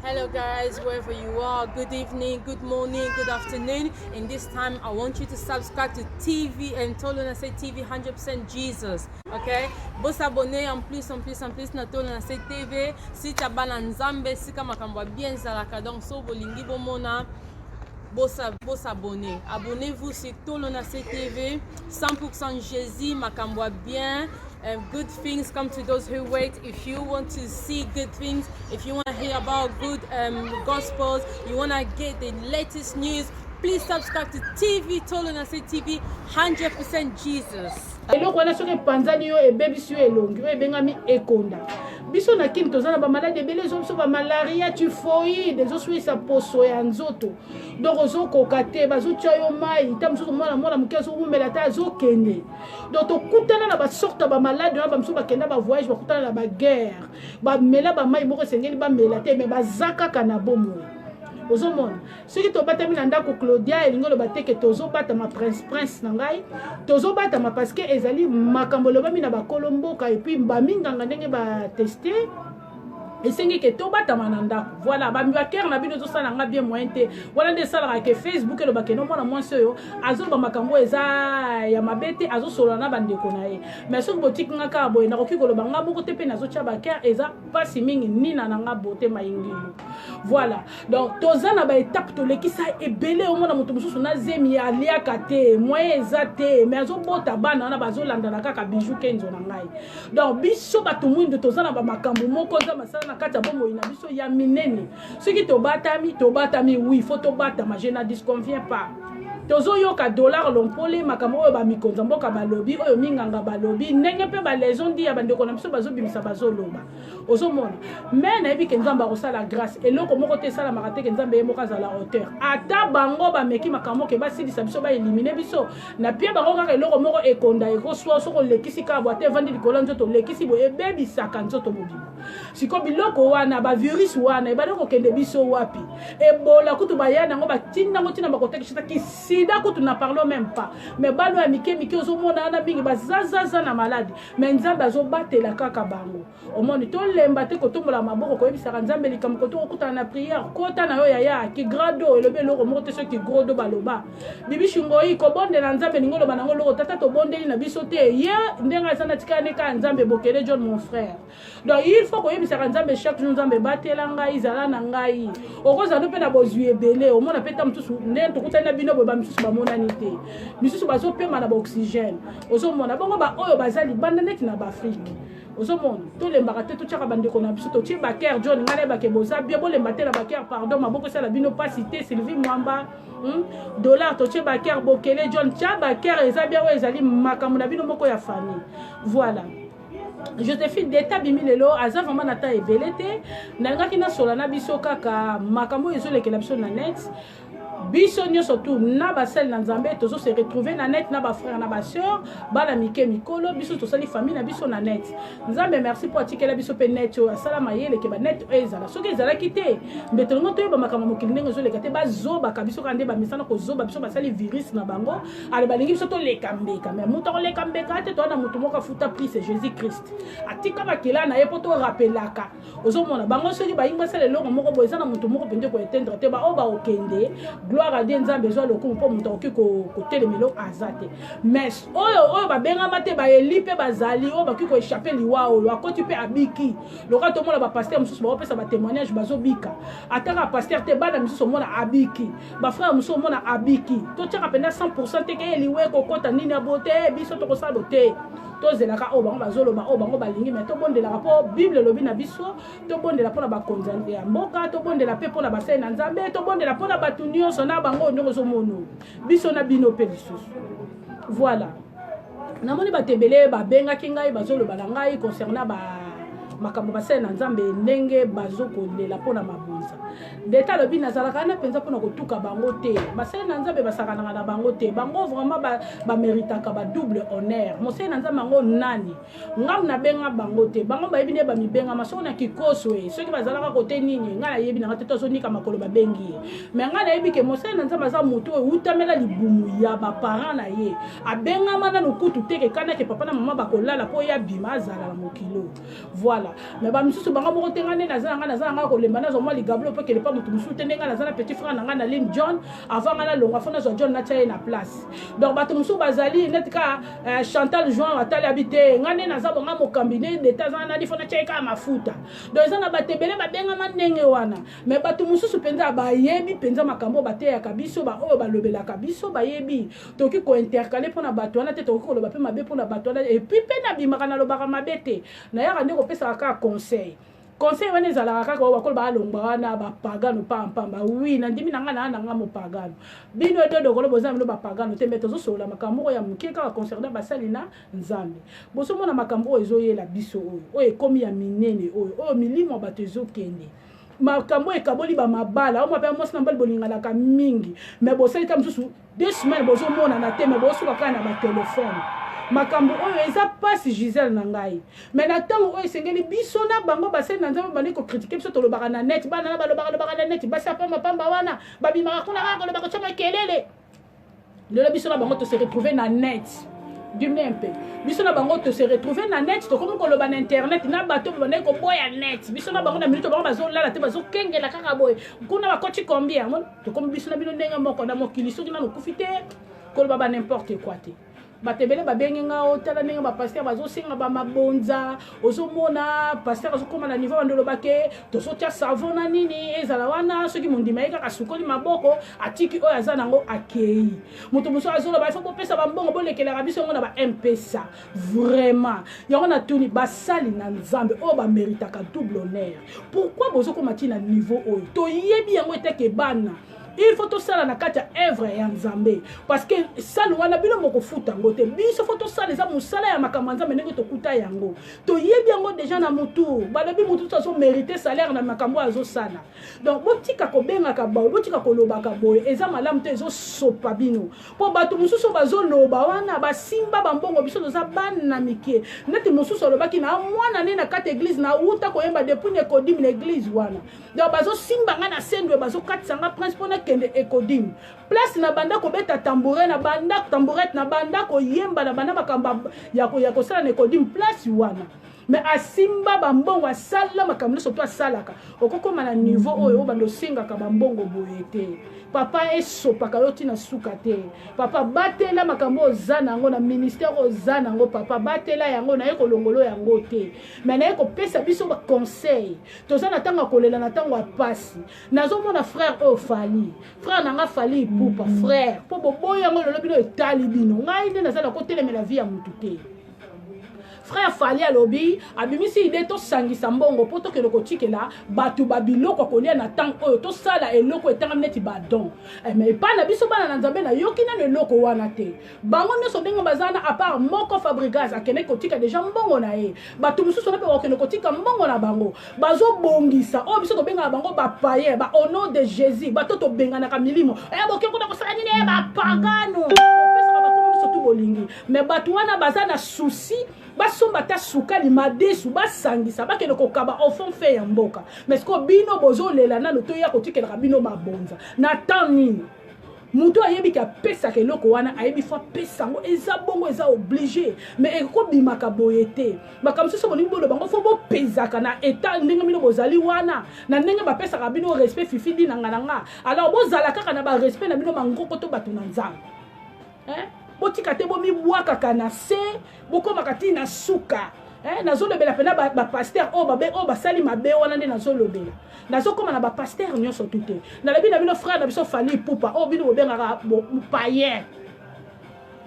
Hello guys, wherever you are, good evening, good morning, good afternoon. In this time, I want you to subscribe to TV and Tolonase TV 100% Jesus. Ok? Bo s'abonner en plus, en plus, en plus na Tolonase TV. Si ta bana nzambe, sika makambo ya bien zalaka donc so bolingi bomona bo s'abonner. Abonnez-vous sur Tolonase TV 100% Jésus, makambo ya bien. Good things come to those who wait. If you want to see good things, if you want to hear about good gospels, you want to get the latest news, please subscribe to TV Tolonase TV 100% Jesus. Eloko wana soki epanzani yo, ebebisi yo elongi, oyo ebengami ekonda. Biso na Kini toza na bamaladi ebele ezo biso, bamalaria, typhoïde ezoswisa poso ya nzoto, donc ozokoka te, bazotia yo mai ta mosusu, mwana mwana moke azowumela te, azokende. Donc tokutana na basorte ya bamaladi wana. Bamosusu bakenda bavoyage, bakutana na baguerre, bamela bamai moko esengeli bamela te, mais baza kaka na bomoi. Ozomona, soki tobatami na ndako, Claudia, elingi oloba te ke tozobatama prince prince na ngai. Tozobatama parce que ezali makambo elobami na bakolo mboka et puis baminganga ndenge bateste, esengi ke tobatama na ndako. Voilà, bacœur na bino ezosala nga bien moyen te. Wana nde esalaka ke Facebook elobaka no mwana mwasi oyo azoloba makambo eza ya mabe te, azosolola na bandeko na ye. Mais soki botiki nga kaka boye, nakoki koloba nga moko te mpe nazotia bacœur, eza mpasi mingi nina na nga bote mayingilu. Voilà, donc toza na baétape tolekisa ebele. Omona moto mosusu na zemi, aliaka te, moyen eza te, mais azobota bana wana bazolandana kaka. Bijou Kenzo na ngai. Donc biso bato mwindu toza na bamakambo moko eza masala na kati ya bomoi na biso ya minene. Soki tobatami, tobatami, oui, faut tobatama, je n'en disconviens pas. Tozoyoka dollar lompole, makambo oyo bamikonza mboka balobi, oyo minganga balobi, ndenge mpe baleson di ya bandeko na biso bazobimisa, bazoloba, ozomona. Mais nayebi ke Nzambe akosala grâce. Eloko moko te esalamaka te ke Nzambe ye moko azala auteur. Ata bango bameki makambo ke basilisa biso, baéliminer biso na pie bango kaka eloko moko ekonda, ekoswa. Soki olekisi kaka bwa te, evandi likolo ya nzoto, olekisi boye, ebebisaka nzoto mobimba. Siko biloko wana, bavirus wana ebandi kokende biso wapi? Ebola kutu baya nango, batindango ntina bakotekisaki. Sida kutu n'en parlons même pas. Mais bano ya mike mike ozomona wana mingi bazazaza na maladi, mais Nzambe azobatela kaka bango. Omoni, tolemba te kotombola maboko, koyebisaka Nzambe likambo, koto kokutana na prière. Kota na yo yaya kigrado elobi eloko moko te. Soki grodo baloba bibishi ngoi kobondela Nzambe, elingi oloba nango eloko. Tata, tobondeli na biso te, ye ndenge aza na tikala ne kaka Nzambe. Bokele John, mon frère. Donc il faut koyebisaka Nzambe chaque jour: Nzambe, batela ngai, zala na ngai. Okozala mpe na bozwi ebele, omona mpe ta mosusu ndenge tokutani na bino boye, bamisusu bamonani te, misusu bazopema na baoxygène. Ozomona bongo baoyo baza libanda neti na baAfrike. Ozomona, tolembaka te, totiaka bandeko na biso, totie bacœur. John, ngai nayebake boza bien, bolemba te na bacœur, pardon, maboko esala bino mpasi te. Sylvie Mwamba, Dollar, totie bacœur. Bokele John, tia bacœur, eza bien. Oyo ezali makambo na bino moko ya famille. Voilà, Joséphine Deta bimi lelo, aza vraiment na ta ebele te. Nalingaki nasola na biso kaka makambo oyo ezolekela biso na net. Biso nyonso tu na basali na Nzambe tozo se retrouver na net, na bafrère, na basœur, bana mike, mikolo, biso tosali famille na biso na net. Nzambe merci mpo atikela biso mpe net oyo asala mayele ke banet oyo ezala. Soki ezalaki te, mbe tolingo toyeba makambo mokili ndenge ezoleka te. Bazobaka biso kaka nde bamesana kozoba biso, basali virus na bango. Ale, balingi biso toleka mbeka, mais moto akoleka mbeka te. Toza na motu moko afuta prix, c'est Jésus Christ. Atika makila na ye mpo torapelaka. Ozomona bango soki bayingi basala eloko moko boye, eza na motu moko mpenza koéteindre te. Baoyo bakokende, gloire à Dieu, Nzambe ezwa lokumu, mpo moto akoki kotelema eloko aza te. Mais oyo oyo babengama te, baeli mpe bazali oyo bakoki koéchapper liwa, oyo akoti mpe abiki. Lokola tomona bapasteur mosusu baopesa batémoignage, bazobika. Ataka pasteur te, bana misusu omona abiki, bafrère mosusu omona abiki. Totiaka mpenza 100 te ke eliwa ekokɔta nini abo te, biso tokosala bo te. Tozelaka oyo bango bazoloba, oyo bango balingi, mais tobondelaka, mpo Bible elobi na biso tobondela mpona bakonzi ya mboka, tobondela mpe mpona basali na Nzambe, tobondela mpona bato nyonso na bango ndenge ozomona biso na bino mpe lisusu. Voilà, namoni bato ebele babengaki ngai, bazoloba na ngai concernant ba makambo basali na Nzambe ndenge bazokolela mpona mabonza. Deta alobi nazalaka wana mpenza mpona kotuka bango te. Basali na Nzambe basakanaka na bango te. Bango vraiment baméritaka ba badouble honneur. Mosali na Nzambe yango nani? Ngambu nabenga bango te, bango bayebi nde bamibengama. Soki na kikoso e, soki bazalaka kote nini, ngai nayebi nanga te. Tozonika makolo babengi ye, mais ngai nayebi ke mosali na Nzambe aza motu oyo eutamela libumu ya baparent na ye. Abengama nanu kutu te ke kanake papa na mama bakolala mpo ye abima azala na mokilo. Voilà. kosala. Mais bamisusu bango moko te, ngai nde naza na ngai, naza na ngai kolemba, nazwa mwa ligablo mpo ekele pa moto mosusu te. Ndenge ngai naza na petit frère na ngai na ligne John, avant ngai nalongwa, fo nazwa John, natya ye na place. Donc bato mosusu bazali neti kaka Chantal Juan atali abi te, ngai nde naza bonga mokambi nde deta aza nani, fo natya ye kaka mafuta. Donc eza na bato ebele babengama ndenge wana. Mais bato mosusu mpenza bayebi mpenza makambo oyo bateyaka biso, baoyo balobelaka biso bayebi. Tokoki kointercaler mpona bato wana te, tokoki koloba mpe mabe mpona bato wana. Et puis mpe nabimaka, nalobaka mabe te, nayaka nde kopesaka kaka conseil. Conseil wana ezalaka kaka oyo bakolo balongwa wana bapagano pampamba. Oui, nandimi na ngai, naa na ngai mopagano. Bino edodokolo boza bino bapagano te, mais tozosolola makambo moko ya moke kaka concernant basali na Nzambe. Bozomona makambo oyo ezoyela biso, oyo oyo ekomi ya minene, oyo oyo milimo ya bato ezokende, makambo oyo ekaboli bamabala. Oyo mpe mwasi na mobali bolinganaka mingi, mais bosali ta mosusu 2 semaines bozomonana te, mais bozosuka kaka na batelefone. Makambo oyo eza mpasi, Gisele na ngai. Mais na ntango oyo esengeli biso na bango basali na Nzambe bandi kocritiquer biso, tolobaka na net, bana na balobaka lobaka na net, basi ya pambapamba wana babimaka kuna kaka koloba, kotya makelele. Lelo biso na bango tose retrouve na net, dimne mpe biso na bango tose retrouve na net, tokomi koloba na internet na bato oyo bandaki koboya net. Biso na bango na minute bango bazolala te, bazokengela kaka boye kuna bakoti combien. Tokomi biso na bino ndenge moko na mokili. Soki nano okufi te, koloba ba n'importe quoi te. Bato ebele babengi nga, otala ndenge bapasteur bazosenga bamabonza. Ozomona pasteur azokóma na niveau bandoloba ke tozotia savon na nini ezala wana, soki mondima ye kaka asukoli maboko, atiki oyo aza nango, akei. Moto mosusu azoloba ifo bopesa bambongo, bolekelaka biso yango na ba Mpesa. Vraiment, yango natuni basali na Nzambe oyo baméritaka double honneur, pourquoi bozokóma ntina niveau oyo? Toyebi yango eteke bana, il faut tosala na kati ya œuvre ya Nzambe, parce que sale wana bino mokofuta yango te, biso faut tosala. Eza mosala ya makambo ya Nzambe ndenge tokuta yango, toyebi yango déjà na mutu. Balobi mutu to azomérite salaire na makambo oyo azosala. Donc botika kobengaka boye, botika kolobaka boye, eza malamu te, ezosopa bino. Mpo bato mosusu bazoloba wana basimba bambongo, biso toza bana mike. Neti mosusu alobaki na mwana nde na kati église, nauta koyemba depuis na ekodime na église wana. Donc bazosimba nga na sendwe, bazokatisa nga prince mpo nakende ekodime, place na banda kobeta tambourin, na banda tambourette, na banda koyemba, na banda makambo ya kosala na ekodime place wana. Mais asimba bambongo, asala makambo nyonso to asalaka. Okokóma na niveau oyo obanda osengaka bambongo boye te, papa. Esopaka yo ntina suka te, papa. Batela makambo oza nango na ministère, oza nango, papa, batela yango. Naye kolongolo yango te, mais naye kopesa biso baconseil. Toza na ntango ya kolela, na ntango ya pasi. Nazomona frère oyo Fally, frère na nga Fally Ipupa, frère, mpo boboyi yango lelo, bino etali bino. Ngai nde naza na kotelemela vie ya motu te. Frère Fally alobi, abimisi idée, tosangisa mbongo mpo tokende kotikela bato babiloko ya kolia na ntango oyo, tosala eloko etangami neti badon. Mais epai na biso bana na Nzambe, nayoki nano eloko wana te. Bango nyonso ndenge baza na, à part moko Fabregas akendeki kotika déjà mbongo na ye, bato mosusu wana mpe bakokende kotika mbongo na bango. Bazobongisa oyo biso tobengaka bango bapaïens ba au nom de Jésus, bato tobenganaka milimo. Boke kuna kosala nini? Bapagano opesaka bakomi nyonso tu bolingi. Mais bato wana baza na souci, basomba ata sukali, madesu, basangisa, bakende kokaba au fond fe ya mboka. Mais sikoyo bino bozolela nano toya kotikelaka bino mabonza na temps nini? Moto ayebi ke apesaka eloko wana, ayebi fo apesa yango, eza bongo, eza obligé. Mais ekobimaka boye te. Makambo mosusu bolingi boloba yango, fo bopezaka na état ndenge bino bozali wana, na ndenge bapesaka bino respect. Fifi di na nga na nga, alors bozala kaka na barespect na bino mangoko to bato na Nzambe, hein? Botika te bomibwakaka na se, bokomaka ti na suka. Nazolobela mpena bapasteur oyo babe oyo basali mabe wana nde nazolobela. Nazokóma na bapasteur nyonso tu te. Nalobi na bino, frère na biso Fally Ipupa oyo bino bobengaka païen,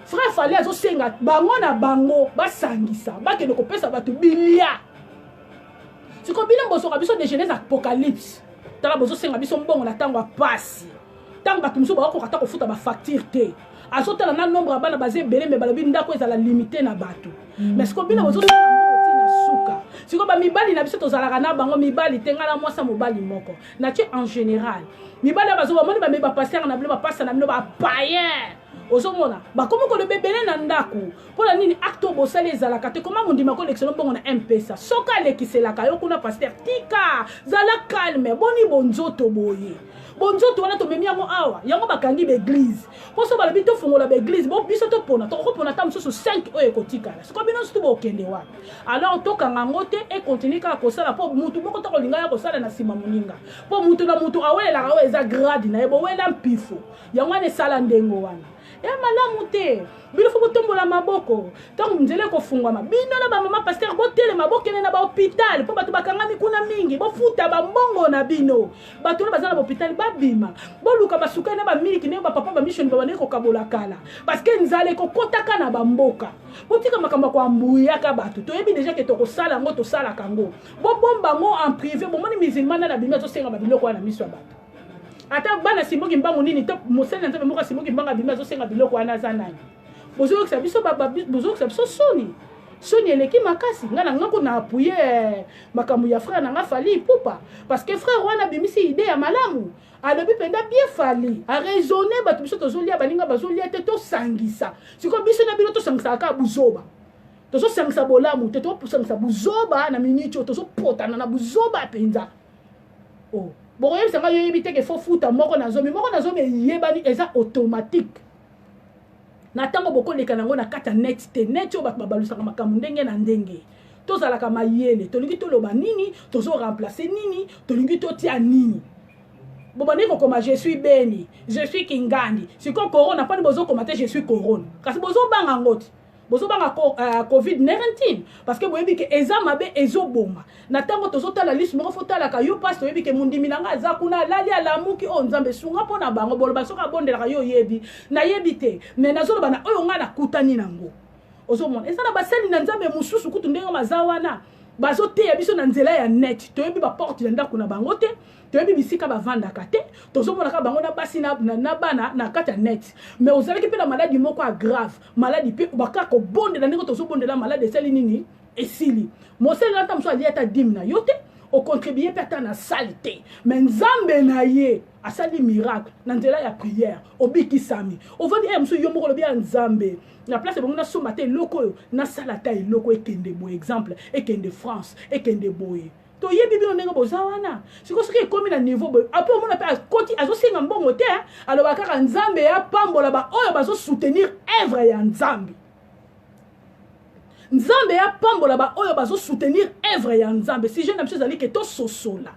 frère Fally azosenga bango na bango basangisa, bakende kopesa bato bilia. Sikoyo bino bosoka biso de Genèse Apocalypse, tala bozosenga biso mbongo na ntango ya pasi, ntango bato mosusu bakokoka ata kofuta bafacture te. Azotala na nombre ya bana baza ebele, mais balobi ndako ezala limité na bato. Mais sikoyo bino bozosenga mbongo ntina suka. Sikoyo bamibali na biso tozalaka na bango mibali te, ngai na mwasi ya mobali moko natie. En général mibali oyo bazo bamoni bamei bapasteur na bino, bapasa na bino bapaïen. Ozomona bakomi koloba ebele na ndako. Mpo na nini acte oyo bosali ezalaka te? Koma mondimi akolekisela mbongo na M-Pesa? Soki alekiselaka yo kuna, pasteur, tika, zala calme. Boni bonzoto boye? Bonzoto wana tomemi yango awa, yango bakangi baeglise. Mpo so balobi tofongola baeglise, bo biso topona, tokopona ata mosusu 5 oyo ekotikala. Sikoyo bino sutu bokende wapi? Alors tokanga yango te, ekontinue kaka kosala, mpo mutu moko tokolinga ya kosala na nsima moninga, mpo mutu na mutu awelelaka oyo eza grade na ye. Bowela mpifo yango wana esala ndenge wana ya malamu te. Bino fo botombola maboko ntango nzela ekofungwama. Bino na bamama pasteur, botelema, bokende na bahopital, mpo bato bakangami kuna mingi. Bofuta bambongo na bino, bato wana baza na bahôpital babima. Boluka basukali na bamiliki, ndenge bapapa bamishoni babandaki kokabola kala, parce que nzala ekokɔtaka na bamboka. Botika makambo ya koambuyaka bato. Toyebi déjà ke tokosala yango, tosalaka yango. Bobomba yango en privé. Bomoni musulman nani abimi azosenga babiloko wana miso ya bato? Ata bana Simboki mbangu nini to mosali na Nzambe moko asimboki mbangu abimi azosenga biloko wana, aza nani? Bozoyokisa biso, bozoyokisa biso soni, soni eleki makasi. Ngai na nga ko na appuye makambo ya frère na nga Fally Ipupa, parce que frère wana abimisi idée ya malamu. Alobi mpenza bien, Fally araisonne bato. Biso tozolia, baninga bazolia te, tosangisa. Sikoyo biso na bino tosangisaka kaka buzoba, tozosangisa bolamu te, tozosangisa buzoba. Na miniti oyo tozopotana na buzoba mpenza. Oh, bokoyebisa ngai, yoyebi te ke fo futa moko na zomi, moko na zomi eyebani, eza automatique. Na ntango bokoleka nango na kati ya net te, net oyo bato babalusaka makambo ndenge na ndenge. Tozalaka mayele. Tolingi toloba nini? Tozoremplace nini? Tolingi totia nini? Bobandi kokoma "Je suis béni, je suis kingandi". Sikoyo corona mpani bozokoma te "Je suis corona"? Kasi bozobanga yango te, bozobanga COVID-19, parce que boyebi ke eza mabe, ezoboma. Na ntango tozotala lisu moko, fotalaka yo mpasi. Toyebi ke mondimi na ngai aza kuna, alali, alamuki. Oyo Nzambe esunga mpo na bango. Boloba soki abondelaka, yo oyebi, nayebi te, mais nazoloba na oyo ngai nakutani nango. Ozomona eza na basali na Nzambe mosusu kutu ndenge baza wana, bazoteya biso na nzela ya net. Toyebi baporte ya ndako na bango te, toyebi bisika bavandaka te, tozomonaka bango na basi na bana na kati ya net. Mais ozalaki mpe na maladi moko ya grave, maladi mpe bakaka kobondela ndenge tozobondela, maladi esali nini? Esili. Mosali ata mosusu alia ata dîme na yo te, ocontribue mpe ata na sale te, mais Nzambe na ye asali miracle na nzela ya prière, obikisami, ovandi. E mosusu yo moko olobi ya Nzambe na place ebongo nasomba te eloko oyo, nasala ata eloko ekende boye, exemple ekende France, ekende boye. Toyebi bino ndenge boza wana. Sikoyo soki ekómi na niveau boye, apo omona mpe akoti azosenga mbongo te, aloba kaka Nzambe apambola baoyo bazosoutenir œuvre ya Nzambe. Nzambe apambola baoyo bazosoutenir œuvre ya Nzambe. Sujet na biso ezali ke tososola,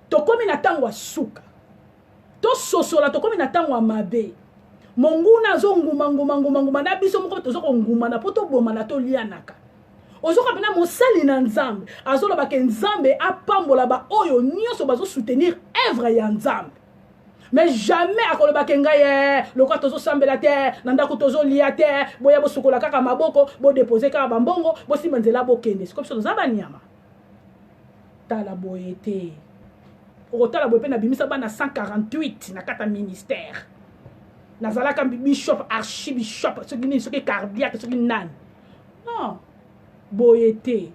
tokómi na ntango ya suka. Tososola, tokómi na ntango ya mabe. Monguna azonguma nguma nguma nguma na biso moko toza kongumana mpo tobomana, tolianaka. Ozoka mpena mosali na Nzambe azoloba ke Nzambe apambola baoyo nyonso bazosoutenir œuvre ya Nzambe, mais jamais akolobake ngai ye lokola tozosambela te na ndako, tozolia te, boya bosukola kaka maboko, bodepose kaka bambongo, bosimba nzela, bokende. Sikoyo biso toza banyama? Tala boye te, okotala boye mpe nabimisa bana 148 na kati ya ministère. Nazalaka bishop, archibishop, soki nini, soki cardiaque, soki nani. Non, boye te.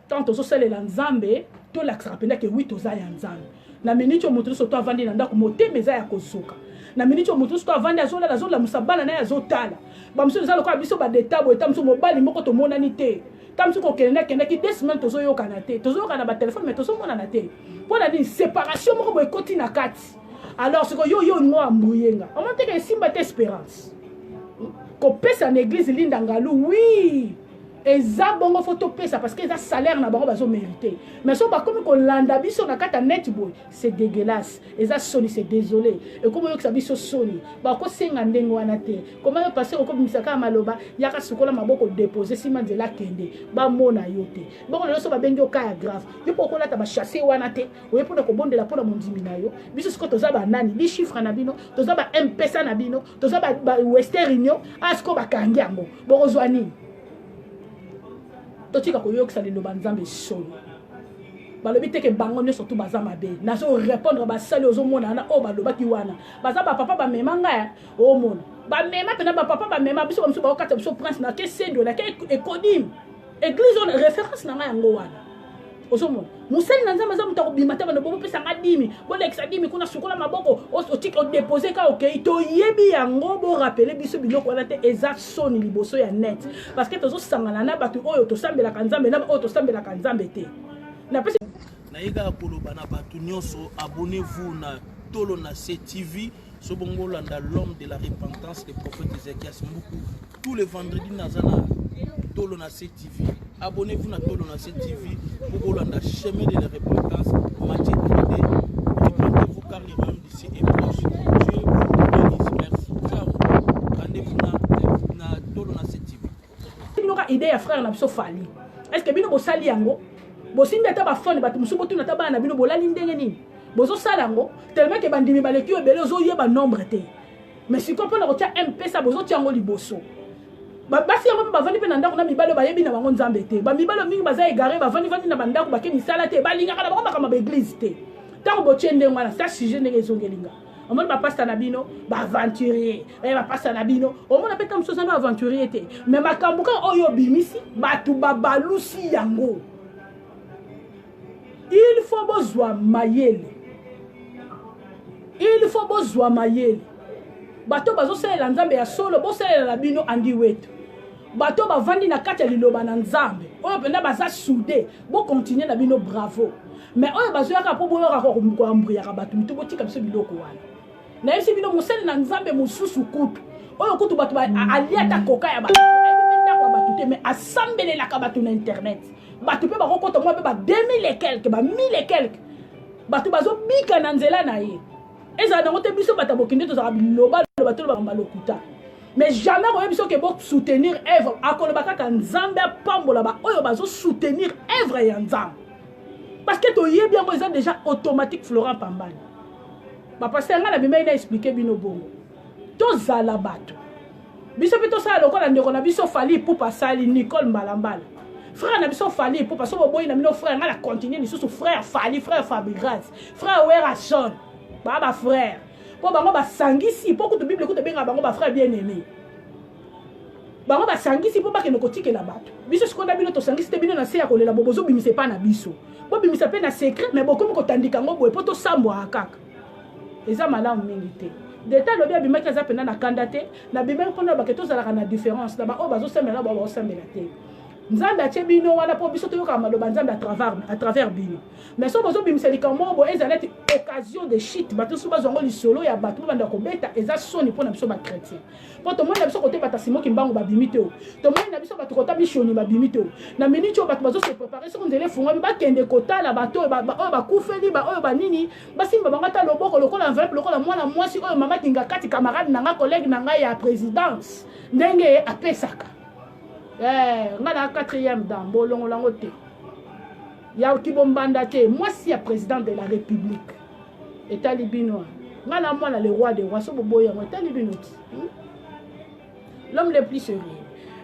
Tant tozosalela Nzambe, tolakisaka mpenza ke oui, toza ya Nzambe. Na miniti oyo moto nyonso to avandi na ndako, motema eza ya kozoka. Na miniti oyo moto nyonso to avandi, azolala, azolamusa bana na ye, azotala bamosusu. Eza lokola biso badeta boye. Ta mosusu mobali moko tomonani te, ta mosusu kokende nakendaki 2 semaines, tozoyokana te, tozoyokana na batelefone mais tozomonana te. Mpo na nini? Séparation moko boye ekoti na kati. Alors sikoyo yo olingo ambuyenga, omoni teke esimba te. Espérance kopesa na église Linda Ngalu, oui, eza bongo, fo topesa, parce que eza salaire na bango, bazomérite. Mais so bakomi kolanda biso na kati ya net boye, c'est dégueulasse, eza soni, c'est désolé, ekomi oyokisa biso soni. Bakosenga ndenge wana te. Koma yo pasteur okobimisa kaka maloba, yaka sukola maboko, dépose, nsima nzela, kende, bamona yo te. Bongo lelo so babengi yo cas ya grave, yo mpo okolata bachasse wana te, oye mpona kobondela mpona mondimi na yo. Biso sikoyo toza banani? Bichiffre na bino, toza ba M-Pesa na bino, toza ba Western Union. A sikoyo bakangi yango, bokozwa nini? Totika koyokisa liloba Nzambe solo. Balobi teke bango nyonso tu baza mabe. Nazo répondre basali ozomona wana oyo balobaki wana, baza bapapa bamema ngai, omona bamema mpena bapapa bamema biso. Bamosusu baokata biso prince nake sendo nake ekodim église oyo référence na ngai yango wana. Ozomona mosali na Nzambe aza moto akobima te, bando bopesa nga dimi, bolekisa dimi kuna, sukola maboko, otiki odepose ka okei. Toyebi yango, borapele biso biloko wana te, eza soni liboso ya net, parce que tozosangana na bato oyo tosambelaka Nzambe na oyo tosambelaka Nzambe te. Napesi naye kaka koloba na bato nyonso, abonnez-vous na Tolo na se TV. So bongo olanda l'homme de la repentance, le prophète Ezekias Mbuku, tous les vendredis naza na Tolo na se TV. Abonnez-vous na Tolo na se TV pour bolanda chemin de la repentance, Matthieu 3D. Repentez-vous car le royaume du ciel est proche. Dieu vous bénisse. Merci. Ciao. Rendez-vous na Tolo na se TV. Bino ka idée ya frère na biso Fally, est ce que bino bosali yango? Bosimbi ata bafone, bato mosusu botuna ata bana na bino bolali ndenge nini bozosala yango, tellement ke bandimi baleki yo ebele, ozoyeba nombre te. Mais sikoyo mpona kotia Mpesa, bozotia yango liboso. Basi yango mpe bavandi mpe na ndako na mibali oyo bayebi na bango Nzambe te. Bamibali oyo mingi baza égarés, bavandi-vandi na bandako, bake misala te, balingaka na bango makambo ya baeglise te. Ntango botie ndenge wana, sa sujet ndenge ezongelinga, omoni bapasta na bino baaventurier, bapasta na bino, omona mpe ta mosusu oza na aventurier te, mais makambo kaka oyo obimisi, bato babalusi yango. Il faut bozwa mayele, il faut bozwa mayele. Bato bazosalela Nzambe ya solo, bosalela na bino andi wetu. Bato bavandi na kati ya liloba na Nzambe oyo mpenza baza soudés, bokontinue na bino, bravo. Mais oyo bazoyaka mpo boyokaka koambriyaka bato mito, botika biso biloko wana. Nayebisi bino, mosali na Nzambe mosusu kutu oyo kutu bato alia ata koka ya bato, ayebi mpe ndako ya bato te, mais asambelelaka bato na internet. Bato mpe bakokota mwa mpe ba 2000 et quelque, ba 1000 et quelque, bato bazobika na nzela na ye. Ezala nango te, biso bato ya bokende tozalaka bilobaloba, tolobaka balokuta, mais jamais koyebi soki bosoutenir œuvre. Akoloba kaka Nzambe apambola baoyo bazosoutenir œuvre ya Nzambe, parce que toyebi yango eza déjà automatique. Florent Pambani, bapaster, ngai nabimai na expliquer bino bongo. Tozala bato, biso mpe tosala lokola ndeko na biso Fally Ipupa asali Nicole Mbalambala. Frère na biso Fally Ipupa, so boboyi na bino frère, ngai na continue lisusu frère Fally, frère Fabregas, frère Werrason, baa bafrère mpo bango basangisi, mpo kutu Bible kutu ebengaka bango bafrère bien aimé. Bango basangisi mpo bakende kotikela bato. Biso sikoyo na bino tosangisi te. Bino na se ya kolela bo bozobimisa epa na biso, bobimisa mpe na secret, mais bokomi kotandika yango boye mpo tosambwaka kaka. Eza malamu mingi te. Deta alobi abimaki, aza mpena na kanda te. Nabimaki mpona bake tozalaka na différence na baoyo bazosambela na bao baosambela te. Nzambe atie bino wana mpo biso toyokaka maloba Nzambe à travers bino. Mais so bozobimisa likambo moko boye, eza neti occasion de chute, bato so bazwa yango lisolo ya bato babanda kobeta. Eza soni mpo na biso bachrétien, mpo tomoni na biso kote bato asimoki mbango babimi te, tomoni na biso bato kota mishoni babimi te. Na miniti oyo bato bazose préparer, soki nzela efungwami, bakende kotala bato oyo bakufeli, baoyo banini, basimba bango ata loboko lokola enveloppe, lokola mwana mwasi oyo mama Kinga kati, camarade na nga, collègue na ngai ya présidence, ndenge apesaka ngai na quatrième dan, bolongola yango te ya kibombanda te. Mwasi ya président de la République, etali bino. Ngai na mwana le roi de roi, so boboyi yango, etali bino ti. L'homme le plus sérieux,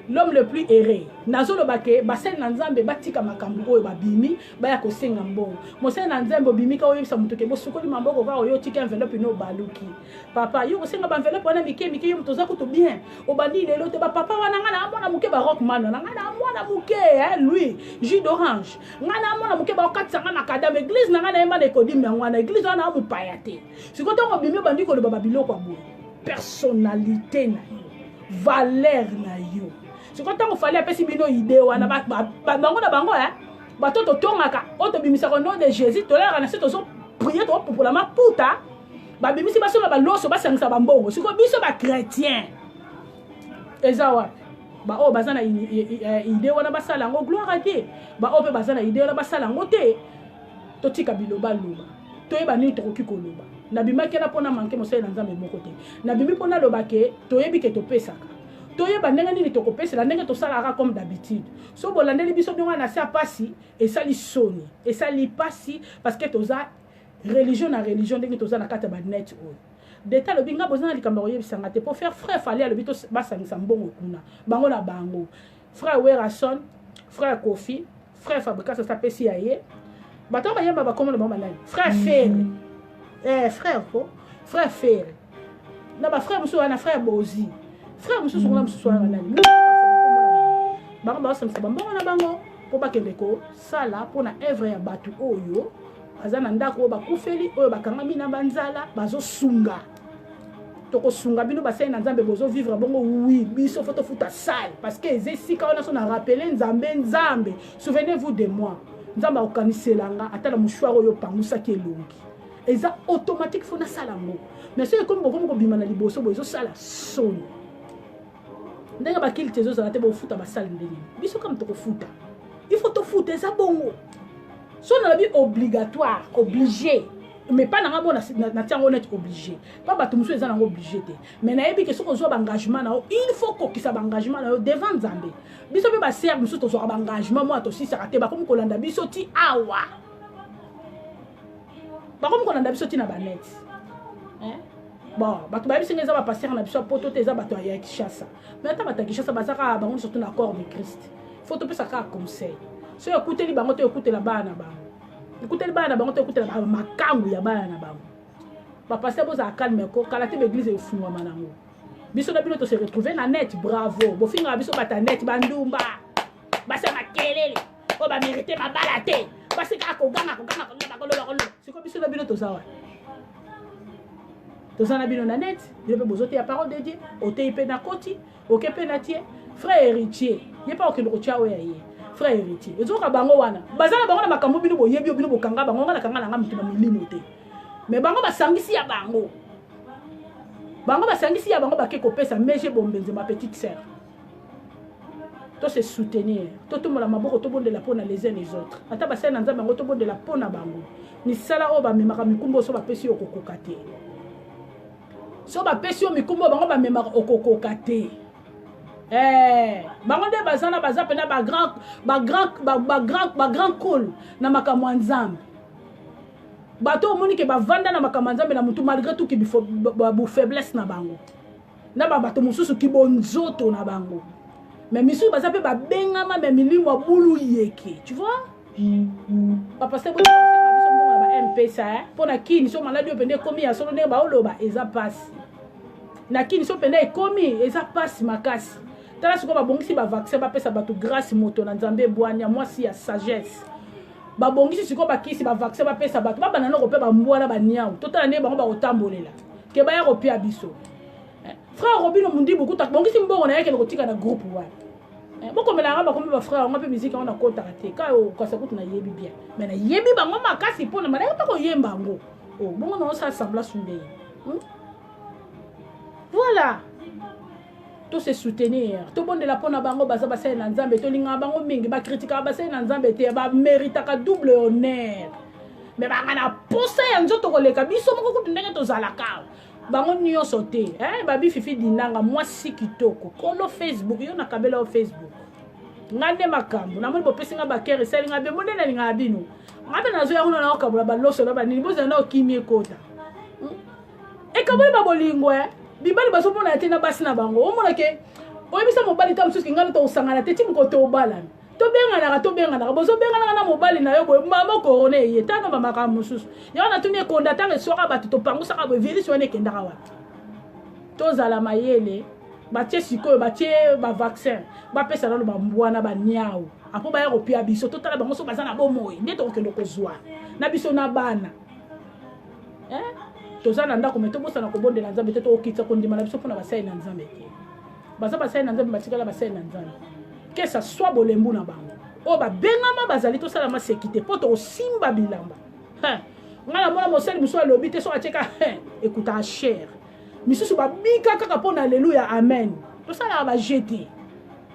l'homme le plus erré. Nazoloba ke basali na Nzambe batika makambo oyo babimi baya kosenga mbongo. Mosali na Nzambe obimi ka oyebisa moto ke bosukoli maboko kaka, oyo otika enveloppe no obaluki. Papa, yo kosenga baenveloppe wana mike mike, yo moto oza kutu bien, obandi lelo te. Bapapa wana, ngai na mwana moke, barock man wana, ngai na mwana moke, lui jus d'orange, ngai na mwana moke, bakokatisa ngai makadame. Église na ngai nayemba na ekodime yango wana, église wana mopaya te. Sikoyo ntango obimi, obandi koloba babiloko ya boye, personnalité na yo, valeur na yo. Sikoyo ntango Fally apesi bino idée wana, bango na bango, bato totongaka oyo tobimisaka nom de Jésus, tolalaka na se, tozoprier, tokopupola maputa, babimisi basomba baloso, basangisa bambongo. Sikoyo biso bachrétien eza wapi? Baoyo baza na idée wana basala yango, gloire à Dieu. Baoyo mpe baza na idée wana basala yango te. Totika biloba loba, toyeba nini tokoki koloba. Nabimaki wana mpona manke mosali na Nzambe moko te. Nabimi mpona aloba ke toyebi ke topesaka, toyeba ndenge nini tokopesela, ndenge tosalaka comme d'habitude. So bolandeli biso ndenge wana na se ya pasi, esali soni, esali pasi, parce que toza religion na religion, ndenge toza na kati ya banet oyo. Deta alobi nga boza na likambo ya koyebisanga te. Po faire frère Fally alobi basangisa mbongo kuna bango na bango, frère Werrason, frère Kofi, frère Fabregas apesi ya ye, bato bayemba bakoma na bango banani, frère Ferre, frère ko frère Ferre na bafrère mosusu wana, frère Bozi, frère mosusu kuna, mosusu wana banani, bango baosangisa bambongo na bango. mpo bakende kosala mpo na evre ya bato oyo baza na ndako oyo bakufeli oyo bakangami na banzala bazosunga tokosunga bino basali na nzambe bozovivre bongo wi biso fo tofuta sale parce que eza esika wana so na rappele nzambe nzambe souvenez vous de moi nzambe akokanisela nga ata na mouchoir oyo opangusaki elongi eza automatique fo nasala yango mais soki ekomi bokomi kobima na liboso boye ezosala soni ndenge bakilite ezozala te bofuta basali ndenge nini biso kama tokofuta il faut tofuta eza bongo so nalobi obligatoire obligé mais pas nanga mo natia yango neti obligé pa bato mosusu eza nango obligé te mais nayebi ke soki ozwa baengagement na yo il faut kokisa baengagement na yo devant nzambe biso mpe basere mosusu tozwaka baengagement mwa tosisaka te bakomi kolanda biso ti awa bakomi kolanda biso ti na banet bon bato bayebisi nga eza bapaster na biso ya poto te eza bato ya kinshasa mais ata bato ya kinshasa baza kaka bango nyonso to na corps de christ fo topesa kaka conseil soki ekuteli bango to ekutela bana na bango ekuteli bana na bango to ekutela makangu ya bana na bango bapaster bozala calme ko kala te baeglise efungwama nango biso na bino tose retrouve na net bravo bofingaka biso bata net bandumba basi ya makelele oyo bamerite mabala te basi kaka koganga koganga koloba koloba koloba sikoyo biso na bino toza wana toza na bino na net bino mpe bozoteya parole de dieu oteyi mpe na koti oke mpe na tie frère héritier ye mpe akokende kotya oyo ya ye frère héritier ezoka bango wana baza na bango na makambo bino boyebi yo bino bokanga bango nga nakanga nanga moto na milimo te me bango basangisi ya bango bango basangisi ya bango bake kopesa mege bombenze ma petite sœur to se soutenir totombola maboko tobondela mpo na les uns les autres ata basali na nzambe yango tobondela mpo na bango misala oyo bamemaka mikumba oyo so bapesi yo okokoka te so bapesi yo mikumba oyo bango bamemaka okokoka te eh, bango nde baza na baza mpena bagrand bagrand bagrand bagrand cole na makambo ya nzambe bato omoni ke bavanda na makambo ya nzambe na motu malgré tout ki bofaiblesse na bango na ba bato mosusu kibonzoto na bango me misusu baza mpe babengama me milimo ya bulu yeke tu vois bapasteur bosenga biso mbongo na ba mpesa eh? mpo na kini so maladi oyo mpenza ekomi ya solo ndenge baoloba eza mpasi na kini so mpenza ekomi eza mpasi makasi tala sikoyo babongisi bavaccin bapesa bato grâce moto na nzambe ebwania mwasi ya sagesse babongisi sikoyo bakisi bavaccin bapesa bato babanda noko mpe bambwa na baniau totala ndenge bango bakotambolela ke baya kopia biso eh, frère robino mundibu kuta bongisi mbongo na ye akende kotika na groupe wana eh, bokomela yanga bakomi bafrère yango mpe miziki yango nakotaka te ka okasa kutu nayebi bien mais nayebi bango makasi mpona malaki mpe koyemba yango oh, bongo naosala sembla sundei hmm? voilà to se soutenir tobondela mpo na bango baza basali na nzambe tolingaka bango mingi bakritikaka basali na nzambe te bameritaka double honneur me banga na posa ya nzoto koleka biso moko kutu ndenge tozalaka bango nyonso te eh, babi fifi dinanga mwasi kitoko kolo facebook yo nakabela yo facebook nga nde makambo namoni bopesi nga bakere esali nga bembo nde nalingaka bino nga mpe nazoya kuna naokabola baloso na banini bozala na okimi ekota hmm? ekaboli ba bolingo eh mibali bazomona te na basi na bango omona ke oyebisa mobali ta mosusu kinga tokosangana te ti mokolo tobalana tobenganaka tobenganaka bozobenganaka na mobali na yo boye mama korona eye tano bamakambo mosusu yango natuni ekonda ntango eswaka bato topangusaka boye virus wana ekendaka wapi tozala mayele batie sikoyo batie bavaccin bapesa nano bambwa na baniau apo baya kopia biso totala bango so baza na bomoi nde tokokende kozwa na biso na bana eh? toza na ndako me tobosana kobondela nzambe te tokokitisa kondima na biso mpona basali na nzambe te baza basali na nzambe batikala basali na nzambe kesa swa bolembu na bango oyo babengama bazali tosala maseki te mpo tokosimba bilamba ngai namona mosali mosusu alobi te soki atieka ekutaka chere misusu babika kaka mpo na aleluya amen tosalaka baje te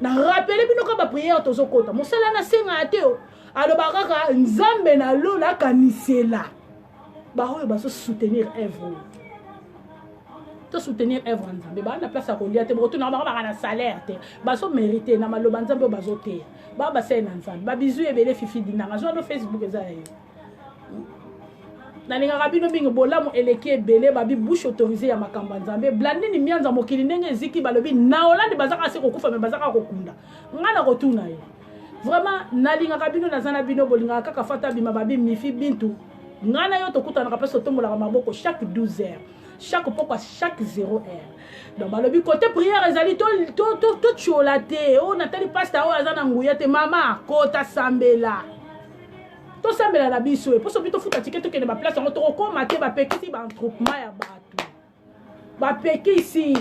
na rapele bino kaka bapriere tozokota mosali wana asengaka te aloba kaka nzambe na lola akanisela baoyo bazo soutenir œuvre oyo to soutenir œuvre ya nzambe baa na place ya kolia te bokotuna bango baka na salaire te bazo mérite na maloba nzambe oyo bazoteya baa basali na nzambe babizu ebele fifi dinanga zwa no facebook eza ya yo nalingaka bino mingi bolamu eleki ebele babi bouche autorisée ya makambo ya nzambe blandini mianza mokili ndenge eziki balobi na hollande bazaka se kokufa me bazaka kokunda ngai nakotuna ye vraiment nalingaka bino naza na bino bolingaka kaka fata bima babi mifi bintu ngai na yo tokutanaka mpe sotombolaka maboko chaque 12 heures. Chaque pokwa, chaque 0 heure. Donc balobi côté prière ezali totiola te. Oyo natali pasta oyo aza na nguya te. Mama kota sambela, tosambela na biso. Mpo soki tofuta ticket, tokende baplace yango, tokokóma te. Bapekisi baattroupement ya bato, bapekisi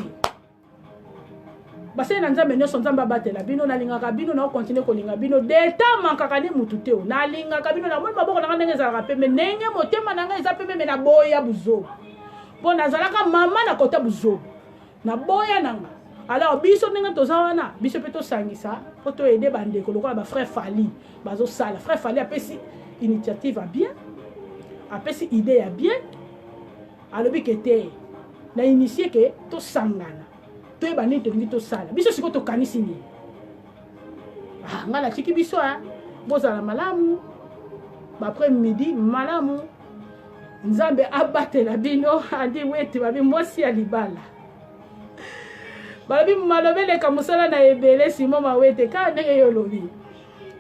basali na Nzambe nyonso. Nzambe abatela bino. Nalingaka bino, naocontinuer kolinga bino. Deta mankaka nde mutu te o. Nalingaka bino. Namoni maboko na nga ndenge ezalaka pembe, ndenge motema na ngai eza pembe. Me naboya buzoba, mpo nazalaka mama na kota buzoba, naboya na nga. Alors biso ndenge toza wana, biso mpe tosangisa mpo toaider bandeko lokola bafrère Fali bazosala. Frère Fali apesi initiative ya bien, apesi idée ya bien. Alobi ke te, na initie ke tosangana, toyeba nini tolingi tosala. Biso sikoyo tokanisi nini? Ah, ngai natiki biso. A bozala malamu, baprès midi malamu. Nzambe abatela bino. Andi wete babi mwasi ya libala, balobi maloba eleka mosala na ebele. Simon Mawete, kaka ndenge yo olobi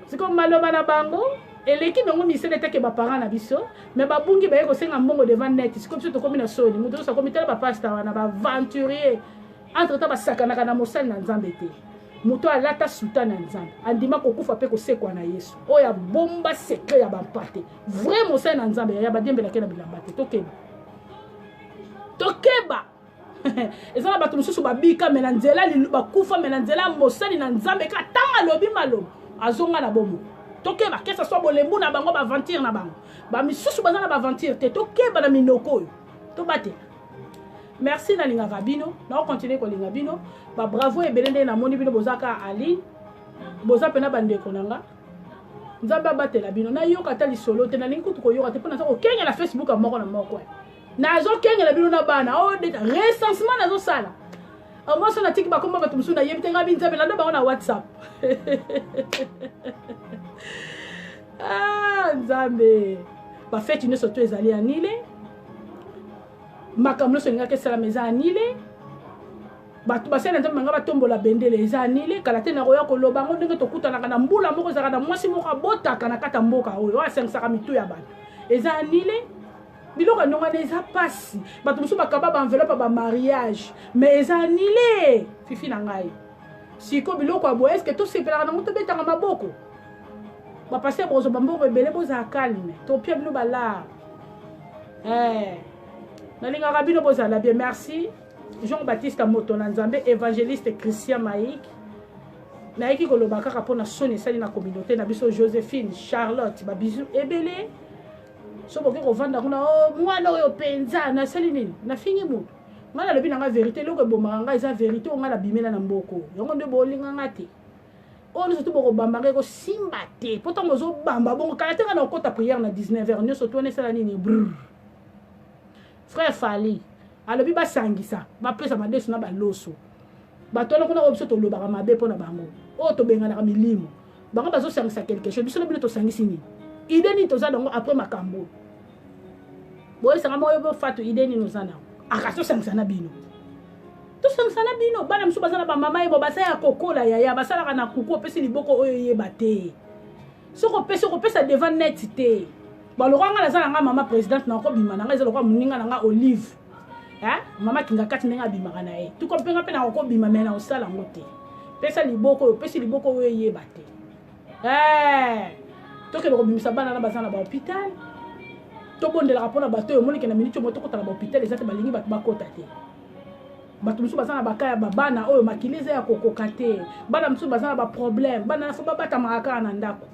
sikoyo, maloba na bango eleki nango misala. Etake baparent na biso me babungi, baye kosenga mbongo devant net. Sikoyo biso tokomi na soni, moto nyonso akomi tala bapasta wana baaventurier. Entre temps basakanaka na mosali na Nzambe te. Moto alata soutane ya Nzambe, andima kokufa mpe kosekwa na Yesu, oyo abomba secret ya bampate, vrai mosali na Nzambe yaya badiembelaki na bilamba te. Tokeba, tokeba. Eza na bato mosusu babika me na nzela, bakufa me na nzela ya mosali na Nzambe. Kaka ntango alobi maloba, azonga na bomo. Tokeba, kesa so bolembu na bango, baaventure na bango. Bamisusu baza na baaventure te. Tokeba na minoko oyo, tobatela. Merci, nalingaka bino, naocontinuer kolinga bino. Babravo ebele ndenge namoni bino boza kaka aline, boza mpena bandeko na nga. Nzambe abatela bino. Nayoka ata lisolo te, nalingi kutu koyoka te, mpo naza kokengela Facebook ya moko na moko. Nazokengela bino na bana oyo recensement nazosala. Mwasi natiki bakoma bato mosusu nayebi te. Ngai bi Nzambe, landa bango na WhatsApp. Ah, Nzambe, bafeti nyonso to ezali annulé, makambo nyonso elingaki esalama eza annulé. Bato basali na Nzambe banga batombola bendele, eza annulé. Kala te nakoya koloba yango ndenge tokutanaka na mbula moko. Ezalaka na mwasi moko abotaka na kati ya mboka oyo, oyo asangisaka mitu ya bato, eza annulé. Biloko ya ndongo wana eza mpasi. Bato mosusu bakaba baenveloppe ya bamariage, mais eza annulé. Fifi na ngai, siko biloko ya boye, eske tosepelaka nango? Tobetaka maboko? Bapasteur bokozwa bambongo ebele, bozala calme, topia bino balar. Eh, nalingaka bino, bozala bien. Merci Jean Baptiste Moto na Nzambe, évangéliste Christian Maik. Nayeki koloba kaka mpona soni esali na communauté na biso. Joséphine Charlotte, babizu ebele. So boke kovanda kuna o mwana oyo mpenza nasali nini? Nafingi motu? Ngai nalobi na ngai vérité. Eloko ebomaka ngai eza vérité oyo ngai nabimela na mboko yango. Nde bolinga nga te, oyo nyonso tu bokobamba ngai ekosimba te, mpo ntango ozobamba bongo, kala te ngai na okota prière na 19 heures. Nyonso tu wana esala nini? Brr. Frère Fali alobi basangisa, bapesa madesu na baloso. Bato wana kuna oyo biso tolobaka mabe mpo na bango, oyo tobenganaka milimo, bango bazosangisa quelque chose. Biso na bino tosangisi nini? Idée nini toza nango après makambo boyesanga moko? Yo bofatu, idée nini oza nango? Akasi tosangisa na bino, tosangisa na bino. Bana mosusu baza na bamama yebo, baza ya kokola yaya, basalaka na kuku. Opesi liboko oyo eyeba te. Soki opesi, okopesa devant net te. Balokwa nga naza na nga mama présidente, na okobima na nga eza lokwa moninga na nga Olive, mama kinga kati ndenge abimaka na ye tuko mpenga mpe na okobima, me na osala yango te. Pesa liboko oyo, opesi liboko oyo eyeba te. Tokende kobimisa bana na baza na bahôpital. Tobondelaka mpona bato oyo omonike na miniti oyo tokota na bahôpital eza te, balingi bato bakota te. Bato mosusu baza na baka ya babana oyo makili eza ya kokoka te. Bana mosusu baza na baproblème, bana na fo babatamaka kaka na ndako.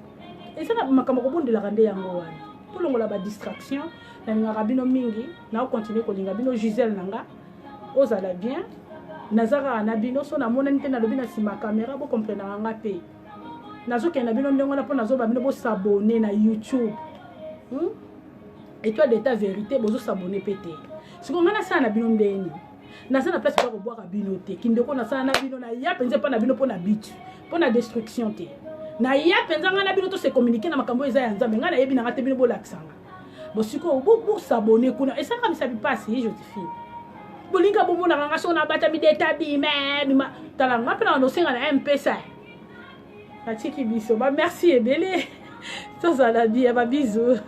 Eza na makambo kobondelaka nde yango wana, tolongola badistraction. Nalingaka bino mingi, naocontinuer kolinga bino. Gisele na nga, ozala bien. Naza kaka na bino. So namonani te, nalobi na nsima caméra, bocomprenaka nga mpe. Nazokende na bino ndenge wana mpo nazoba bino bos'abonner na YouTube, Étoile d'état vérité, bozos'abonner mpe te. Sikoyo ngai nasala na bino ndeni? Naza na place mpa kobwaka bino te. Kindeko nasala na bino, naya mpenza mpa na bino mpo na bitu, mpo na destruction te. Naya mpenza ngai na bino tose communiquer na makambo oyo eza ya Nzambe. Ngai nayebi nanga te, bino bolakisanga. Bo sikoyo bos'abonner kuna, esalaka misapi mpasi. Josephine, bolinga bomonaka nga so nabatami deta bima bima. Tala nga mpe na nosenga na Mpesa. Natiki biso, bamerci ebele, tozala bien, babizu.